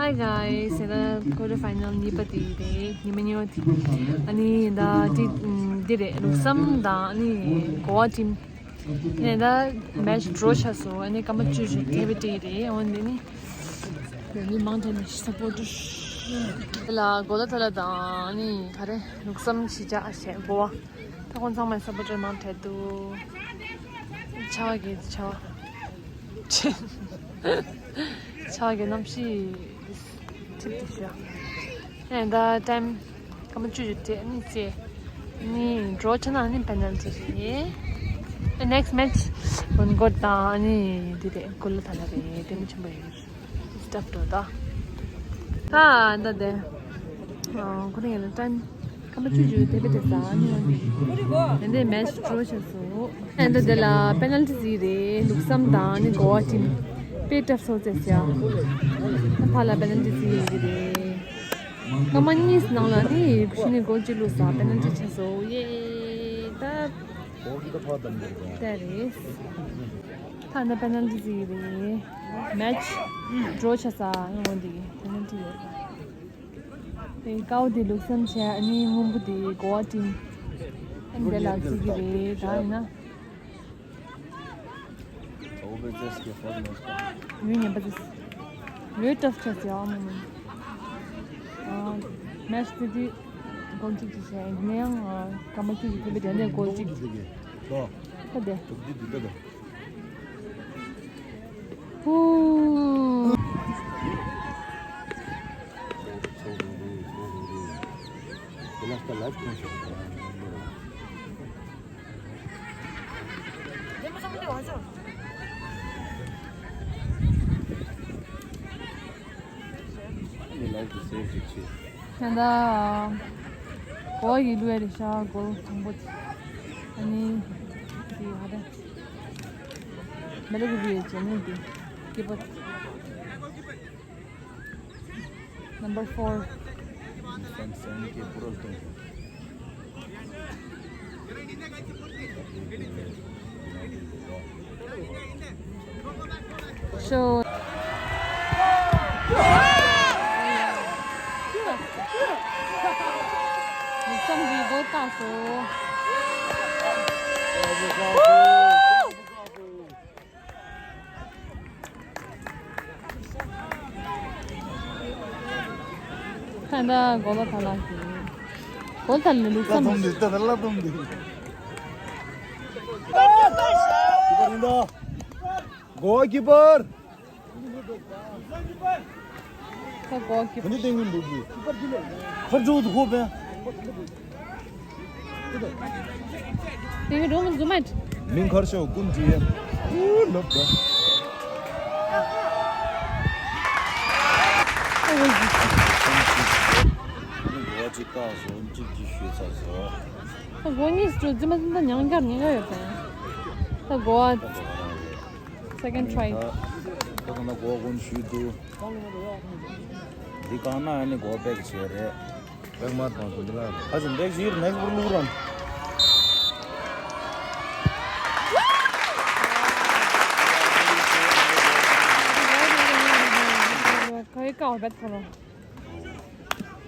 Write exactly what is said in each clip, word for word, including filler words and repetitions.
Hi guys, ད་ལྟ་quarter final གཉིས་པ་དེ་རེད། ཉི་མ་གཉིས་པ་དེ། ཨ་ནི་ད་འདི་འདི་རེད། ལུགས་བསམ་དང་ཨ་ནི་གོ་བ་ཊིམ། ནས་ད་match draw ཆགས་སོང་། ཨ་ནི་སྐར་མ་བཅུ་ཞིག་ཐེབས་པའི་གྲས་རེད། འོན་ཏེ་ནི་མི་མང་དྲགས་ནས་supporter དེ་ལ་གོ་ལ་ཐ་ལ་དང་ཨ་ནི་ག་རེ་ལུགས་བསམ་ཞིག་བྱ་ཞེས་གོ་བ། ད་ཁོང་ཚང་མའི་supporter མང་དྲགས་འདུག་ཆར་པ་གི་ཆར་པ། ཆར་པ་གི་གནམ་གཤིས་འདི་ཁྲིད་དུ་ཤོག་ཨེ་ད་time སྐར་མ་བཅུ་ཞིག་བྲེལ་ནི་ཚེ་ནི་draw ཆ་ན་ནི་penalty རེད། ཨེ་next match ཝན་གོ་ཊི་དང་ནི་འདི་རེད། གོ་ལ་ཐ་ལ་རེད། དེ་མི་ཆེན་པོ་ཡིན། Stuff འགྲོ་ད། ད་ད་དེ། ཨ་ཁོ་རང་ཡིན་ན་time སྐར་མ་བཅུ་བཅུ་དེ་བས་དེ་ཟ་ནི་ཡོང་གི། ཨེ་འདི་match draw ཆགས་སོང་། ཨེ་འདི་དེ་ལ་penalty ཟིག་རེད། ལུགས་བསམ་དང་ནི་གོ་བ་ཊིམ་དཔེ་tough སོང་ཟེར་ཟེར། ཕར་ལ་penalty ཟིག་ཡོད་ཀྱི་རེད། སྐར་མ་གཉིས་ནང་ལ་ནི་གཞི་ནས་གོལ་གཅིག་བླུགས་ས་penalty ཆགས་སོང་། ཡེ། ད་དེ་རེད། ད་ནི་penalty ཟིག་རེད། Match draw ཆགས་ས་ཡོང་འདི་penalty ཡོད་ས། དེ་དཀར་པོ་དེ་ལུགས་བསམ་བྱས། ཨ་ནི་སྔོན་པོ་དེ་གོ་བ་ཊིམ། ཨ་ནི་དེ་ལ་བརྩི་གི་རེད། ད་ཡིན་ན། ཡུལ་ངན་པ་ཟེར། ཡུལ་tough ཆགས་ཟེར་ཨ་མ་མ། ཨ་match དེ་དུས་གོལ་གཅིག་ཅིག་བྱས། ཡིན་ན་ཡང་ཨ་སྐར་མ་གཅིག་གི་ཐེབས་པའི་དེ་ནས་གོལ་གཅིག་ད་དེ། ཧུ། ད་ལྟ་གོ་བ་གི་བླུ་བའི་རེད་ཤག་གོལ་དང་པོ་དེ། ཨ་ནི་དེ་ག་རེ། མེ་ལོ་གི་བླུ་བའི་བྱས་ནས་དེ་སྐྱེས་པ། Number four. So. ད་ལྟ་གོ་ལ་ཐ་ལ་གི། གོ་ལ་ཐ་ལ་ལུགས་བསམ། ལ་དོམ་འདི་ལ་དོམ་འདི། གོ་བ་གི་པར། ད་གོ་གི། ཁོ་ནི་ཏིང་ངེ་འདུག་གི། ཁར་ཇོ་དུ་ཁོ་པས། ཏིང་ངེ་འགྲོ་མི་འཛུམ་མ། མིང་ཁར་ཤོ་ཀུན་གྱི། ཨུ་ལབ་ད། གོ་གཅིག་བཀག་སོང་། གཅིག་གཅིག་ཞུས་ཚར་སོང་། ད་གོ་གཉིས་སུ་འཛུམ་མ་འཛུམ་ད་ཉང་འགར་ཉང་འགར་ཡོད་པས། ད་གོ་བ། Second try. ད་ད་ད་ན་གོ་ཀུན་ཞུས་འདུག་འདི་གང་ན་ཨ་ནི་གོ་པེག་བྱས་རེད། པེག་མ་གཏོང་སོང་འདི་ལ། ཨ་ཅེ་འདེགས་ཞིག་ནེག་པུར་ལུག་རམ། ག་ཡི་ཀའོ་བེད་ཁོ་རོ།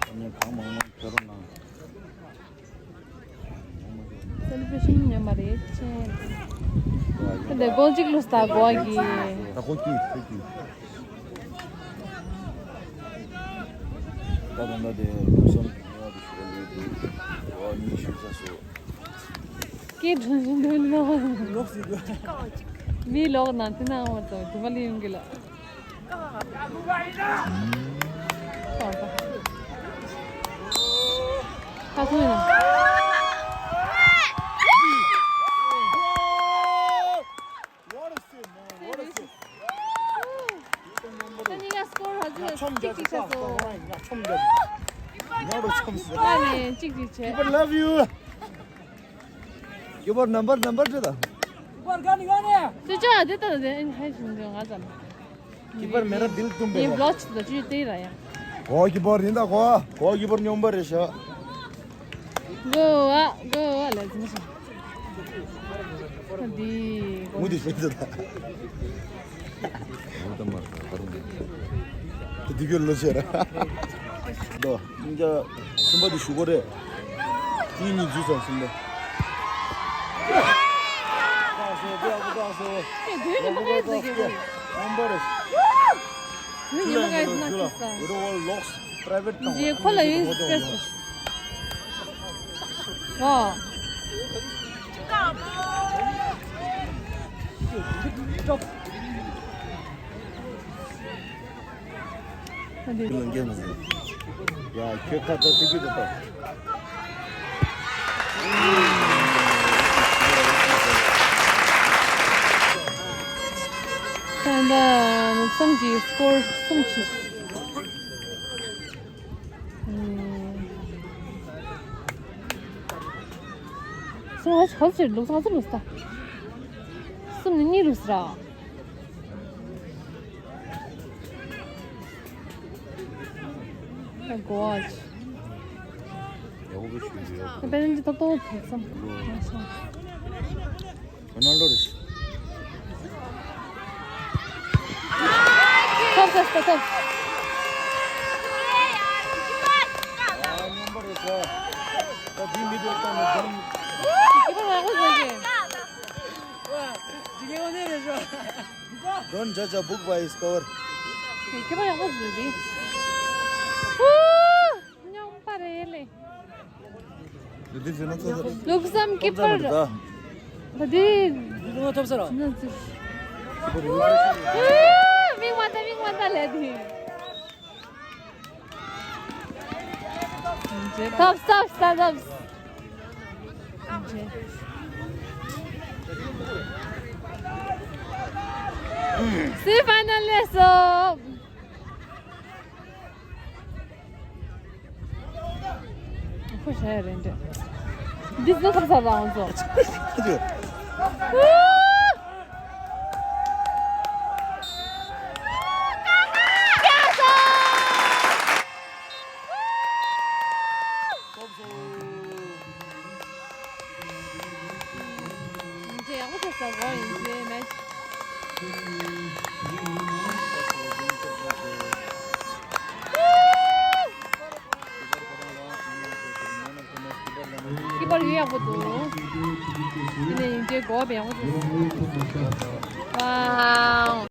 ཨ་ནི་གང་མང་མང་ཁྱེར་རོ་ནང་། Celebration ཉམས་པ་རེད་ཅེས། ད་འདི་གོལ་གཅིག་བླུགས་ད་གོ་གི། ད་གོ་གི་གོ་གི། ད་ད་ད་དེ་ལུགས་བསམ་ཡག་པོ་ཞུ་གི་འདུག་གོ་གཉིས་ཞུ་ཚར་སོང་། སྐད་གྲོང་བཞིན་འདུག་ནོ། ལོག་སྲིད་དགོས། མི་ལོག་ན་དེ་ན་འོང་བར་དུ་དུ་བ་ལི་ཡོང་གི་ལ། Keeper, love you. Keeper, number, number ཅི་ད། ཅི་ཅི་ཨ་དེ་ད་དེ་ཨེ་ཧའི་ཞིང་འདི་ང་ཙམ། Keeper, མེ་ར་དིལ་ཏུམ་པེ། ཡིན་བློ་ཅི་ད་ཅི་དེ་ར་ཡ། གོ་གི་པར་ཡིན་ད་གོ། གོ་གི་པར་སྙོམས་པ་རེད་ཤག་གོ་ཨ་གོ་ཨ་ལ་ཟིན་ཤག་འདི་མུ་དི་ཤེས་ད། མུ་ད་མར་ད་རུང་། དེ་གི་ལོ་ཆེ་ར། དོ། སྙིང་རྗེ། གསུམ་པ་དེ་ཞུ་གོ་རེད། དེ་གཉིས་འཛུལ་སོང་གསུམ་པ། ཨེ་དུས་ནི་མ་ག་ཡི་ཟེར་གི་རེད། མི་ཉི་མ་ག་ཡི་ན་ཁི་ས། ཇེ་ཁོ་ལ་ཡོད་སྤྲད་སོང་། ཨོ། ལོ་འགན་མ་ཟིན། ཡ་ཁྱོད་ཁ་ཏོ་ཏི་ཀི་ཏོ་ཏོ། ད་ལྟ་ནུབ་གསུམ་གྱི་སྐོར་གསུམ་བྱས། སུམ་ཧ་ཅང་ཆེར་ལུགས་ཚང་ཚུར་ལུགས་ས། སུམ་ནི་གཉིས་ལུགས་ས་ར། ད་གོ་ཨ་ཅི། ཡག་པོ་ཞུ་ཡོད། ད་པེ་ནལ་ཊི་ཏོག་ཏོག་ཐེབས་སམ། རོ་ནལ་ཌོ་རེད། ཐོབ་ཐོབ་ཐོབ་ཐོབ། ཨ་སྙོམས་པ་རེད་ཤག་ད་དེ་མི་འདོད་ལྟ་ནས་འདོན། ཁྱི་པ་ཡག་པོ་བཟོས་ཀྱི། ཇི་གེ་འོ་ནས་རེད་ཤག Don't judge a book by its cover. ཁྱི་པ་ཡག་པོ་བཟོས་ཀྱི། སྙོམས་པ་རེད་ལེ། ལུགས་བསམ་སྐྱིད་པར། ད་དེ། ཐོབ་ས་ར། མིག་མ་ལྟ་མིག་མ་ལྟ་ལས་དེ། ཐབས་ཐབས་ཐབས། སི་ཕའི་ནལ་ལས་སོ། ཁོ་ཞེ་རེད་འདྲ། འདི་ཚོ་ཁ་ཚ་རང་ཚོ། ཡིན་གྱི་ཡག་པོ་ཐེབས་ས་གོ་ཡིན་གྱི་མེད། ཁྱི་པར་ཡོད་ཡག་པོ་འདུག་དེ་ནས་ཡིན་གྱི་གོ་བ་ཡག་པོ་འདུག་ཝའོ།